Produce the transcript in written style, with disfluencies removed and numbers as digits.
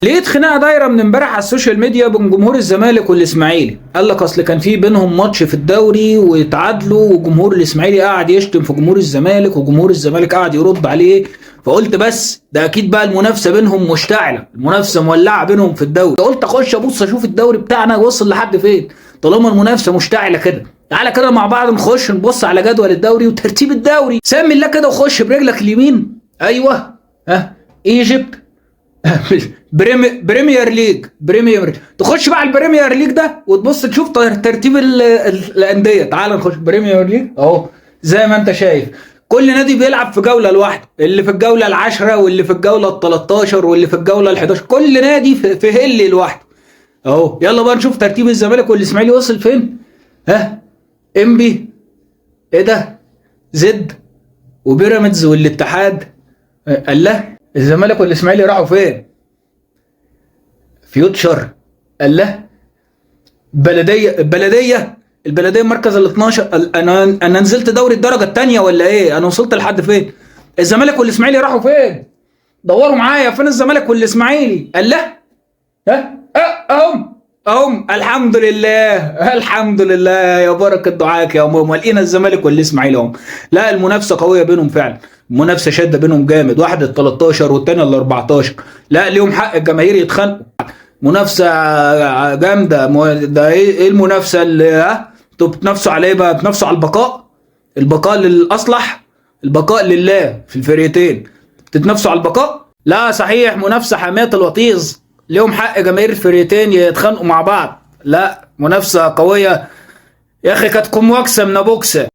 لقيت خناقه دايرة من امبارح على ال social media بين جمهور الزمالك والاسماعيلي. قال لك اصل كان في بينهم ماتش في الدوري واتعادلوا، وجمهور الاسماعيلي قاعد يشتم في جمهور الزمالك، وجمهور الزمالك قاعد يرد عليه. فقلت بس ده اكيد بقى المنافسة بينهم مشتعلة، المنافسة مولعه بينهم في الدوري. قلت اخش ابص اشوف الدوري بتاعنا وصل لحد فين طالما المنافسة مشتعلة كده. تعالى كده مع بعض نخش نبص على جدول الدوري وترتيب الدوري. سمي الله كده وخش برجلك اليمين. ايوه، ها، Egypt Premier League، Premier. تخش بقى على ال Premier League ده وتبص تشوف ترتيب الاندية. تعال نخش Premier League اهو، زي ما انت شايف كل نادي بيلعب في جولة لوحده، اللي في الجولة العاشرة واللي في الجولة ال 13 واللي في الجولة ال 11، كل نادي في هل لوحده اهو. يلا بقى نشوف ترتيب الزمالك والاسماعيلي وصل فين. ها، انبي، ايه ده، زد وبيراميدز والاتحاد. الله، الزمالك والاسماعيلي راحوا فين؟ فيوتشر، الله، بلديه، البلدية، البلدية مركز ال 12. انا نزلت دوري الدرجة الثانية ولا ايه؟ انا وصلت لحد فين؟ الزمالك والاسماعيلي راحوا فين؟ دوروا معايا، فين الزمالك والاسماعيلي؟ الله، ها، اهم اهم، الحمد لله، الحمد لله، يا بركة دعاك يا ماما، لقينا الزمالك والاسماعيلي اهم. لا، المنافسة قوية بينهم فعلا، منافسه شاده بينهم جامد، واحد ال 13 والتاني ال 14. لا، ليهم حق الجماهير يتخانقوا، منافسه جامدة. ده ايه المنافسة اللي ها انتوا بتنافسوا على ايه بقى؟ بتنافسوا على البقاء، البقاء للاصلح، البقاء لله في الفرقتين، بتتنافسوا على البقاء. لا صحيح، منافسه حامية الوطيز، ليهم حق جماهير الفرقتين يتخانقوا مع بعض. لا، منافسه قوية يا اخي، كانت كوم واكسه من بوكسه.